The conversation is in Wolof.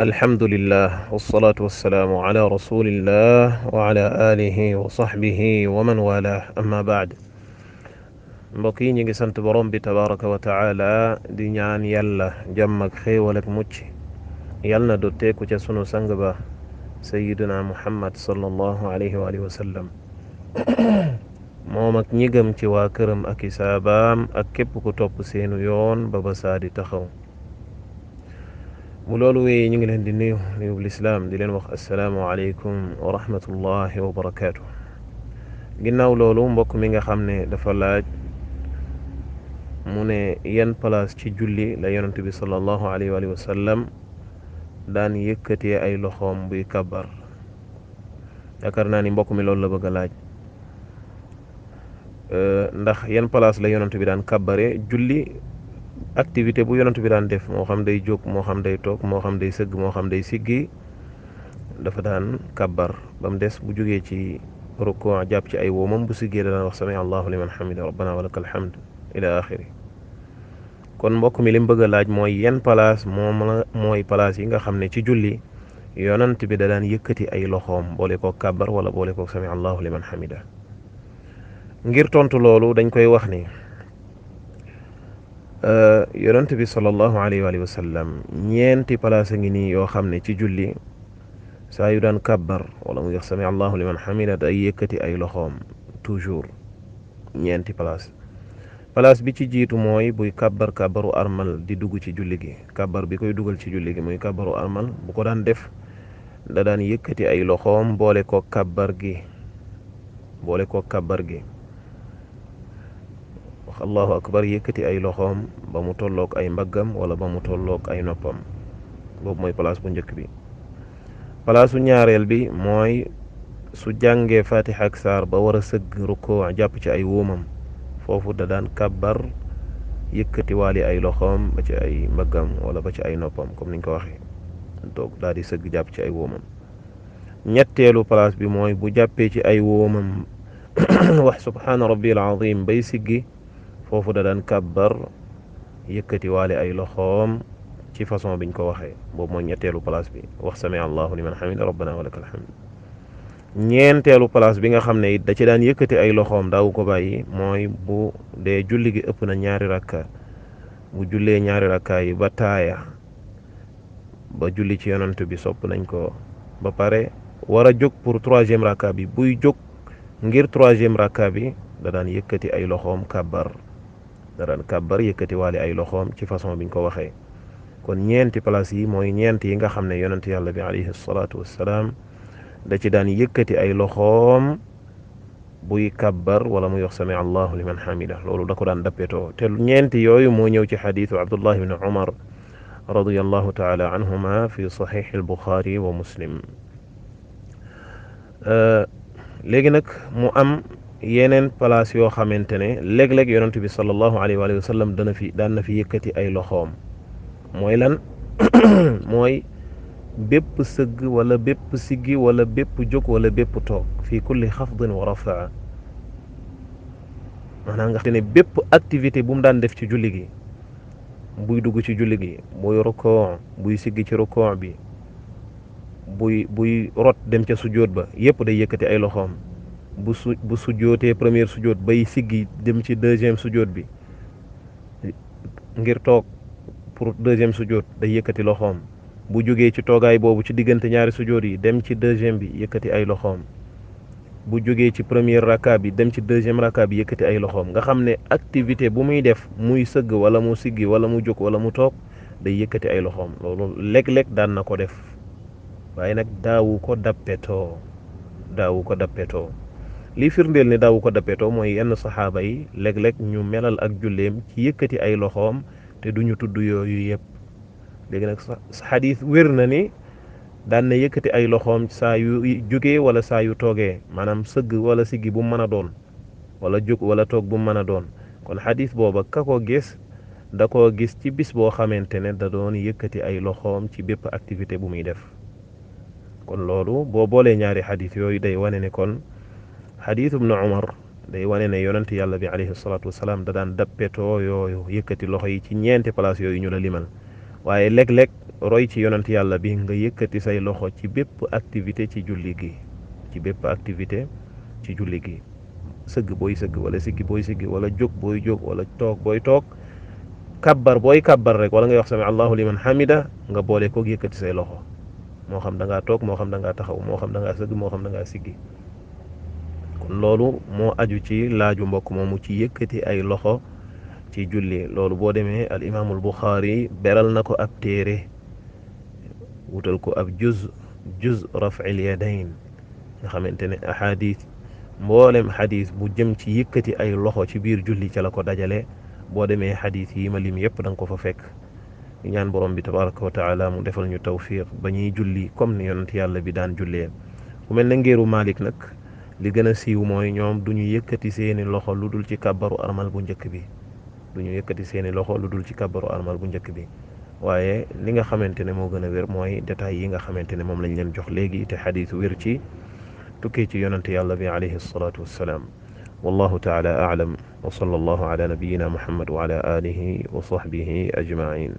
الحمد لله والصلاة والسلام على رسول الله وعلى آله وصحبه ومن والاه أما بعد mbokk yi ñu ngi sant borom bi tabaraka wa taala di ñaan yàlla jàmm ak xéewal ak mucc yàlla na dotteeku ca sunu sang ba sayiduna muhammad sallallahu alayhi wa alihi wa sallam moom ak ñi gëm ci waa këram ak i saabaam ak képp ku topp seenu yoon ba ba saa di taxaw bu loolu wéyee ñu ngi leen di nuyu nuyub lislaam di leen wax assalaamu aleykum wa rahmatullahi wa barakaatu ginnaaw loolu mbokk mi nga xam ne dafa laaj mu ne yan place ci julli la yonent bi sallallahu alayhi wa sallam daan yëkkatee ay loxoom buy kabbar yaakaar naa ni mbokk mi loolu la bëgg a laaj ndax yan place la yonent bi daan kabbare julli activité bu yonent bi daan def moo xam day jóg moo xam day toog moo xam day sëgg moo xam day siggi dafa daan kabbar ba mu des bu jógee ci rukuu jàpp ci ay woomam bu siggee da daan wax sami allahu liman hamida rabbana wa lakal hamd ila axiri kon mbokk mi li mu bëgg a laaj mooy yan place mooy place yi nga xam ne ci julli yonent bi da daan yëkkati ay loxoom boole koog kabbar wala boole koog sami allahu liman hamida ngir tontu loolu dañ koy wax ni yonent bi sallallahu alayhi wa sallam ñeenti place a ngi nii yoo xam ne ci julli saa yu daan kabbar wala mu wax sami allahu liman hamida day yëkkati ay loxoom toujours ñeenti place bi ci jiitu mooy buy kabbaru armal di dugg ci julli gi kabbar bi koy dugal ci julli gi muy kabbaru armal bu ko daan def da daan yëkkati ay loxoom boole ko kabbar gi wax allahu akbar yëkkati ay loxoom ba mu tolloog ay mbaggam wala ba mu tolloog ay noppam boobu mooy place bu njëkk bi palaasu ñaareel bi mooy su jàngee fatiha ak saar ba war a sëgg rukkoo jàpp ci ay wóomam foofu da daan kabbar yëkkati waali ay loxoom ba ci ay mbaggam wala ba ci ay noppam comme niñ ko waxee toog daal di sëgg jàpp ci ay wóomam ñetteelu place bi mooy bu jàppee ci ay wóomam wax subhaana rabbil azim bay siggi foofu da daan kabbar yëkkati waale ay loxoom ci façon biñ ko waxee boobu mooy ñetteelu place bi wax sami allahu liman hamida rabbana wa lakal hamd ñeenteelu place bi nga xam ne it da ci daan yëkkati ay loxoom daawu ko bàyyi mooy bu dee julli gi ëpp na ñaari rakka bu jullee ñaari rakka yi ba taaya ba julli ci yonent bi sopp nañ ko ba pare war a jóg pour troisième rakka bi buy jóg ngir troisième rakka bi da daan yëkkati ay loxoom kabbar yëkkati waale ay loxoom ci façon biñ ko waxee kon ñeenti place yi mooy ñeent yi nga xam ne yonent yàlla bi alayhi salaatu wassalaam da ci daan yëkkati ay loxoom buy kabbar wala muy wax sami allahu liman hamida loolu da ko daan dappetoo te ñeenti yooyu moo ñëw ci xadiisu abdullah ibn umar radiyallahu taala anhuma fi saxiix al-buxaari wa muslim léegi nag mu am yeneen place yoo xamante ne léeg-léeg yonent bi sallallahu alayhi wa sallam daan na fi yëkkati ay loxoom mooy lan mooy bépp sëgg wala bépp siggi wala bépp jóg wala bépp toog fii kulli xafdin wa rafaa maanaam nga xam ne bépp activité bu mu daan def ci julli gi buy dugg ci julli gi buy rukoo buy siggi ci rukoo bi buy rot dem ca sujjóot ba yépp day yëkkati ay loxoom bu sujjóotee première sujjóot bay siggi dem ci deuxième sujjóot bi ngir toog pour deuxième sujjóot day yëkkati loxoom bu jógee ci toogaay boobu ci diggante ñaari sujjóot yi dem ci deuxième bi yëkkati ay loxoom bu jógee ci première rakka bi dem ci deuxième rakka bi yëkkati ay loxoom nga xam ne activité bu muy def muy sëgg wala mu siggi wala mu jóg wala mu toog day yëkkati ay loxoom loolu léeg-léeg daan na ko def waaye nag daawu ko dappetoo lii firndeel ne daawu ko dappetoo mooy yenn saxaaba yi léeg-léeg ñu melal ak julleem ci yëkkati ay loxoom te duñu tudd yooyu yëpp léegi nag xadis wér na ni daan na yëkkati ay loxoom saa yu jógee wala saa yu toogee maanaam sëgg wala siggi bu mu mën a doon wala jóg wala toog bu mu mën a doon kon xadis booba ka ko gis da koo gis ci bis boo xamante ne da doon yëkkati ay loxoom ci bépp activité bu muy def kon loolu boo boolee ñaari xadis yooyu day wane ne kon xadiisu ibnu umar day wane ne yonent yàlla bi alayhi salaatu wasalaam da daan dappetoo yooyu yëkkati loxo yi ci ñeenti place yooyu ñu la limal waaye léeg-léeg roy ci yonent yàlla bi nga yëkkati say loxo ci bépp activité ci julli gi ci bépp activité ci julli gi sëgg booy sëgg wala siggi booy siggi wala jóg booy jóg wala toog booy toog kabbar booy kabbar rek wala ngay wax sami allahu liman hamida nga boole koog yëkkati say loxo moo xam da ngaa toog moo xam da ngaa taxaw moo xam da ngaa sëgg moo xam da ngaa siggi kon loolu moo aju ci laaju mbokk moomu ci yëkkati ay loxo ci julli loolu boo demee al imaamul buxaari beral na ko ab téere wutal ko ab juz raf'il yadayn nga xamante ne ahadis mboolem xadis bu jëm ci yëkkati ay loxo ci biir julli ca la ko dajale boo demee xadis yi ma lim yëpp da nga ko fa fekk ñaan borom bi tabaraka wa taala mu defal ñu tawfiq ba ñuy julli comme ni yonent yàlla bi daan jullee ku mel ne ngeeru Malik nag li gën a siiw mooy ñoom du ñu yëkkati seeni loxo lu dul ci kàbbaru armal bu njëkk bi du ñu yëkkati seeni loxo lu dul ci kàbbaru armal bu njëkk bi waaye li nga xamante ne moo gën a wér mooy détails yi nga xamante ne moom lañ leen jox léegi te xadis wér ci tukkee ci yonante yàlla bi alayhi salaatu wassalaam wallahu taala a'lam wa sallallahu ala nabiyyina muhammad wa ala alihi wa sahbihi ajma'in